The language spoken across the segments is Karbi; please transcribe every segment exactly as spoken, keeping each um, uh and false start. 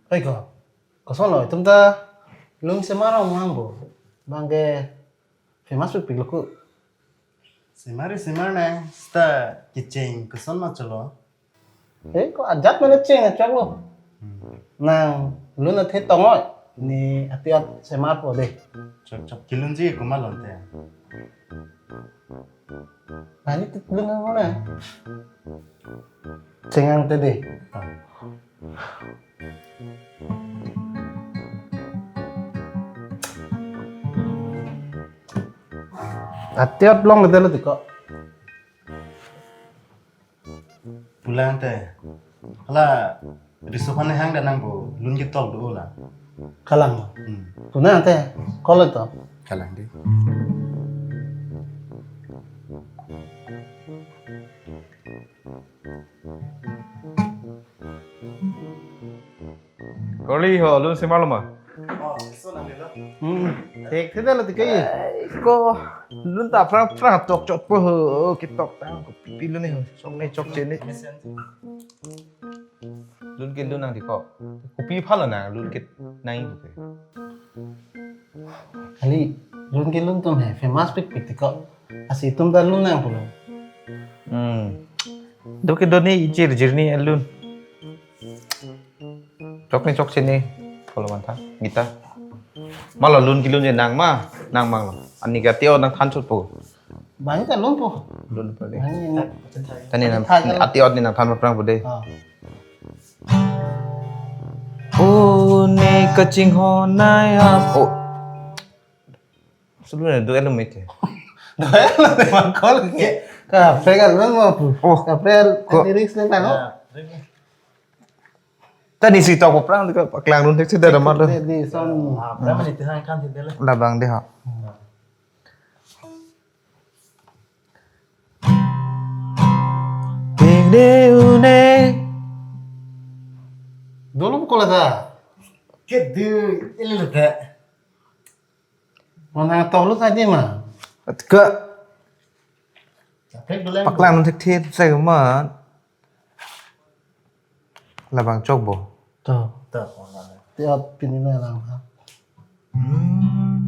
Oi ko, kosonlo itum ta lun semar ong mang bo. Bang ke famous pik pik lo ko. Semar semar nang sta kicheng koson ma cholo. Eh, ko ajat mane cheng na choklo. Nang lun athe tongoi ni ati at semar po de. Chok chok kilunji komat lo te. Nani tit lun mo na. Chengang te de. Atiot long de lo tiko. Pulang te. Hala riso aphan hang da nang bo lun ketok do la. Kalang. Hmm. Kuna te. Kolo to. Kalang de. Kali ho, lun semar lo ma? Hmm, thek thek lo tike. Ai, ko lun ta prang prang tok chot po ho, ketok tang kopi lun ni ho, chok ni chokche ni. Lun ke lun nang tiko. Kopi aphan lo nang, lun ke nang kopi. Kali, lun ke lun tum he, famous pik pik tiko. Asi tum ta lun nang pulo. Hmm. Do ke do ni ijir jir ni lun. Chok ni chokche ni. Kolo mantha, gita. Malo lun ke lun je nang ma, nang mang lo. Ani gati o nang than chot po. Bang ta lun po. Lun po de. Bang ni na. Tani na, thai ka lo. Ati ot ni nang than prang po de. Ah. O ne kaching ho nai ap. Oh. Sulu na do elum ite. Do elum te ma kol ke. Kaprek alun mo pu. Oh. Kaprek ko. Lyrics le tang ho. Tani si tok prang ka paklang run thek si da ma lo. Di, di son. Ah, prang ni te hang kan si de le. Labang de ha. Ping de une. Dolo ko la ta. Ke de ele le ta. Mana tolu tadi ma. Atka. Kaprek dolang. Paklang thek thek sai ma. Labang chok bo. To. To. Tiap pini na lang ha. Hmm.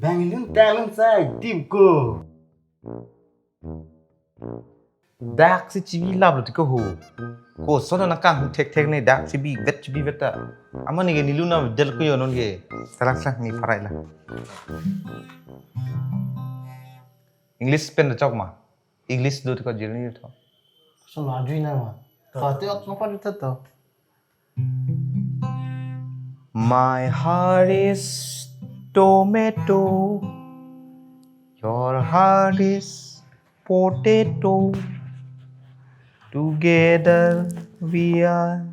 Bang lun ta lun sai tip ko. Dak si chibi lap lo tiko ho. Koson na kang thek thek ni dak chibi vet chibi vet ta. Ama ni ke ni lun na del ko yo non ke. Salang salang ni parai la. English pen chok ma. English do tiko jirni tho. So na jui na ma. Ka te ot no pa ta to. My heart is tomato. Your heart is potato. Together we are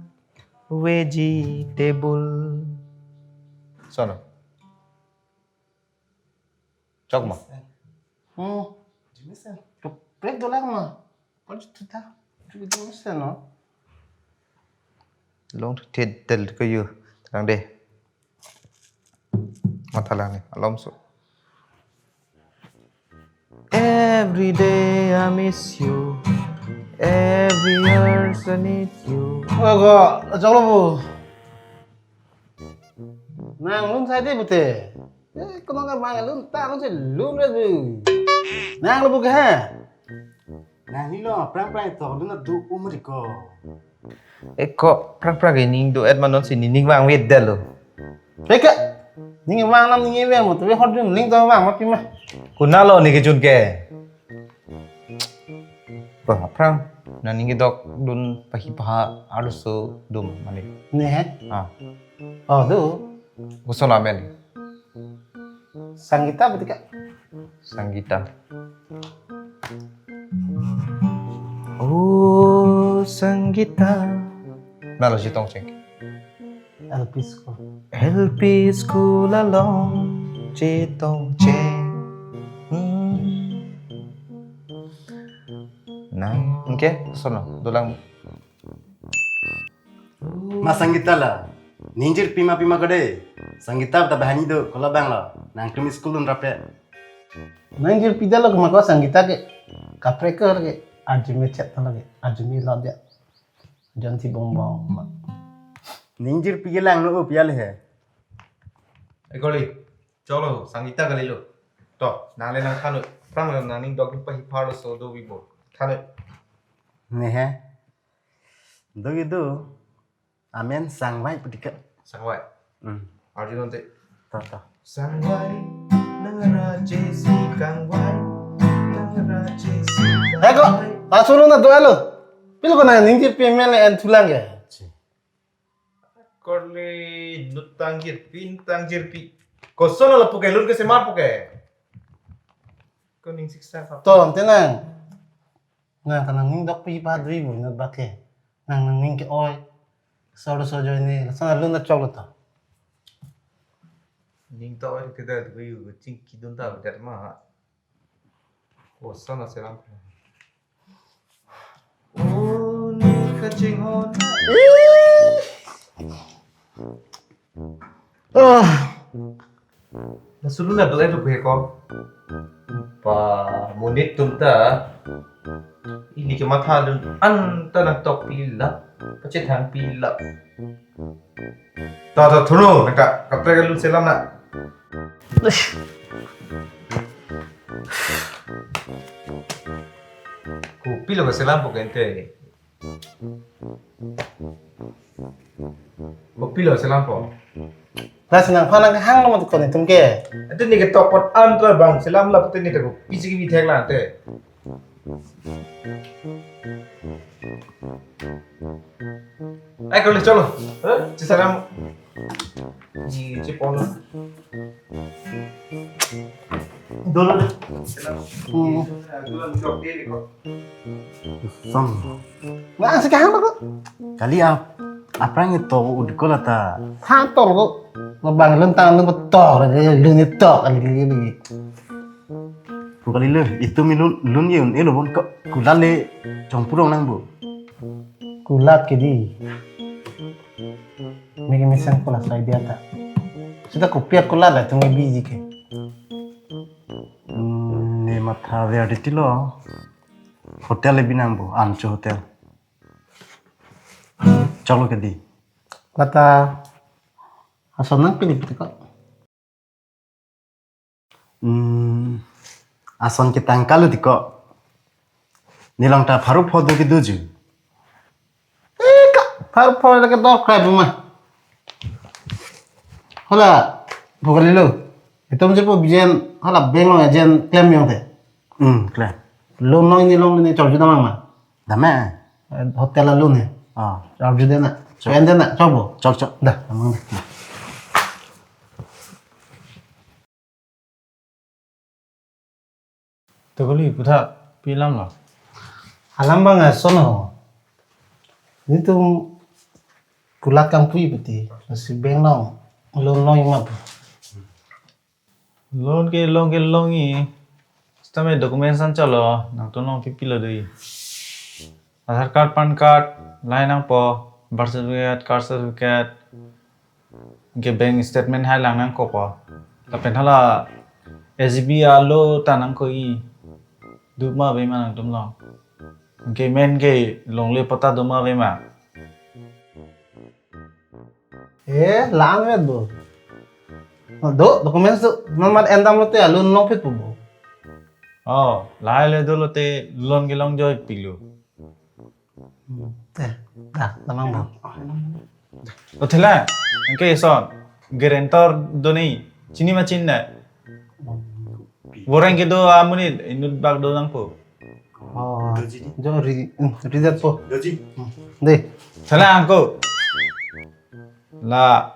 vegetable. Sono. Chok ma. Hmm. Kaprek dolang ma. Pal juta. Juta mesen no. Long thek thek tel ko yo. Terang de. Matha lang ni. Alom so. Every day I miss you. Every hour I need you. Oh, ko, chok lo bu. Nang lun sai de bute. Eh, kono ka bang lun ta lun si lun re du. Nang lo bu ke ha. Nang ni lo prang prang to lun du umri ko. Eh, ko prang prang ke ning do et ma non si ni ning vang vet da lo. Peka. Ning vang nam ning ve mo to ve hot dun ning to vang ma pi ma. Kuna lo ni ke jun ke. Ba prang. Na ning dok dun pahi paha arso dum mane. Ne he? Ah. Oh, do. Koson amen. Sangeeta betika. Sangeeta. Oh, Sangeeta. Nalo Chetongcheng. L P school. L P school along Chetongcheng. Hmm. Nang, oke, sono, dolang. Ma Sangeeta la, ningjir pima pima kode. Sangeeta ta bahani do, kola bang lo. Nangtum school un rape. Nang jirpi dalo ma ko Sangita ke. Kaprek ke arju me chet lo ke. Arju me lo dia. Jon si bongbong ma. Ning jirpi ke lang no up ya le he. Eh, Koli, cholo, Sangita kalilo. To, nang le nang thannon. Aphrang le nang ning dok pa hi pharo so do vi bo. Thannon. Ne he. Do gitu. Amen sangvai pu ti ke. Sangvai. Hmm. Arju non te. To, to. Sangvai, nang raje si kangvai, nang raje si kangvai. Eh, ko, ta solo na do alo. Pilo ko nang ning jirpi me le en thulang ke. Koli, nutang jirpi, nutang jirpi. Koson lapu ke, lun ke semar pu ke. Ko ning siksa ka. To, ante nang. Nang kanang ning dok pi pa dui bu inut bak ke. Nang nang ning ke-oi. Solo so join ni. Lason alun na chok lo to. Ning to oi ke da dui bu chingki dun ta bu det ma. Koson aselam. Oh, ni kaching hon. Ah. Na sulu na do-et lo he ko. Pa monit atum ta. Ili ke matha lun an ta nang tok pilap. Pachethang pilap. Ta ta thuno nang ka kaprek lun selam na. Kopilo selam pu ke ante. Kopilo selam pu. Nasi nang phan nang hang lo mati ko netum ke. Ante ni ke tok pot an to bang selam la pute ni te kopi si kebi thek la ante. Ai, Koli, cholo. Hah? Selam. Ji, ji pon. Dolo deh. Hmm. Dolo jok deh ko. Som. Nang si kahang ko. Kali ap, aphrang itu udah ko lata. Thantor ko. Labang lun tang lun betor, lun itu kali ini. Pu kalilo, itum ilun, lun ye un-elo bon ko, kulat le chongpurong nang bo. Kulat ke di. Mege mesen kulat sai dia ta. Sita kopi akulat la tung biji ke. Hmm, ne matha ver di tilo. Hotel le binang bo, Ancho Hotel. Choklo ke di. Lata ason nang pilih piti ko. Hmm, ason ketang kalu ti ko. Nelong ta pharo pho do kedo ju. Eh, ka, pharo pho la ke dor krai bu ma. Hala, bu kalilo. Itum je pu bijen, hala bank along agent klem yong te. Hmm, klem. Loan along nelong ni chorju damang ma. Dam ma. Eh, hotel alun he. Ah. Chorju dena. Chok. Pen dena, chok bo. Chok, chok. Dah, damang dah. To koli putha, pi alam lo? Alam bang ason ho. Netum kulat kangpui piti, si bank along, loan along ima pu. Loan ke long ke long i, sitame documents an cholo, nangtum long pipi lo dei. Aadhaar card, PAN card, lahai nangpo, birth certificate, caste certificate, anke bank statement hai lang nangkokpo. Lapen hala S G B alo ta nangkok i. Duma ave ma nangtum long. Anke main ke longle patta duma ave ma. Eh, lang vet bo. Do, documents do, non mat endam lote alun longpit pu bo. Oh, lahai le dolote loan kelong joipik lo. Eh, dah, damang bo. O thela, anke son, guarantor do ni, chini ma chinine. Boreng kedo amonit, inut bak do nangpo. Oh, jo ri, hmm, ri det po. Hmm, dei. Thela angko. La,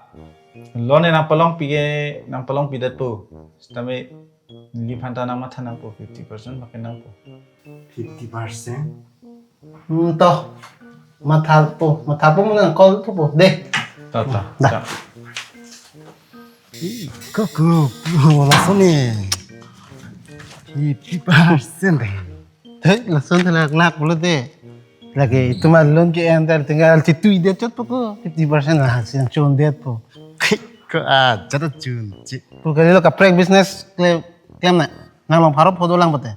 loan nangpalongpi ke, nangpalongpi det po. Sitame, neli aphan ta nangmatha nangpo, fifty percent pakai nangpo. Fifty percent? Hmm, to. Matha po, matha po muna call thupo. Dei. To, to. Dah. To. Ih, kok ko, ko lason ne. Fifty percent dei. Hei, lason thela lak pulote. Lake itum loan ke-en ta tinggal chitui det chot po ko. Fifty percent la si chon det po. Ko a, jada chun chi. Pu kalilo kaprek business klem, klem na. Nang long pharo photo lang pate.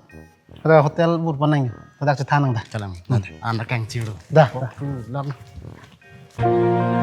Ada hotel bur panang. Ada chethan nang da. Kalang. Anda kang chiru. Da, da. Lam.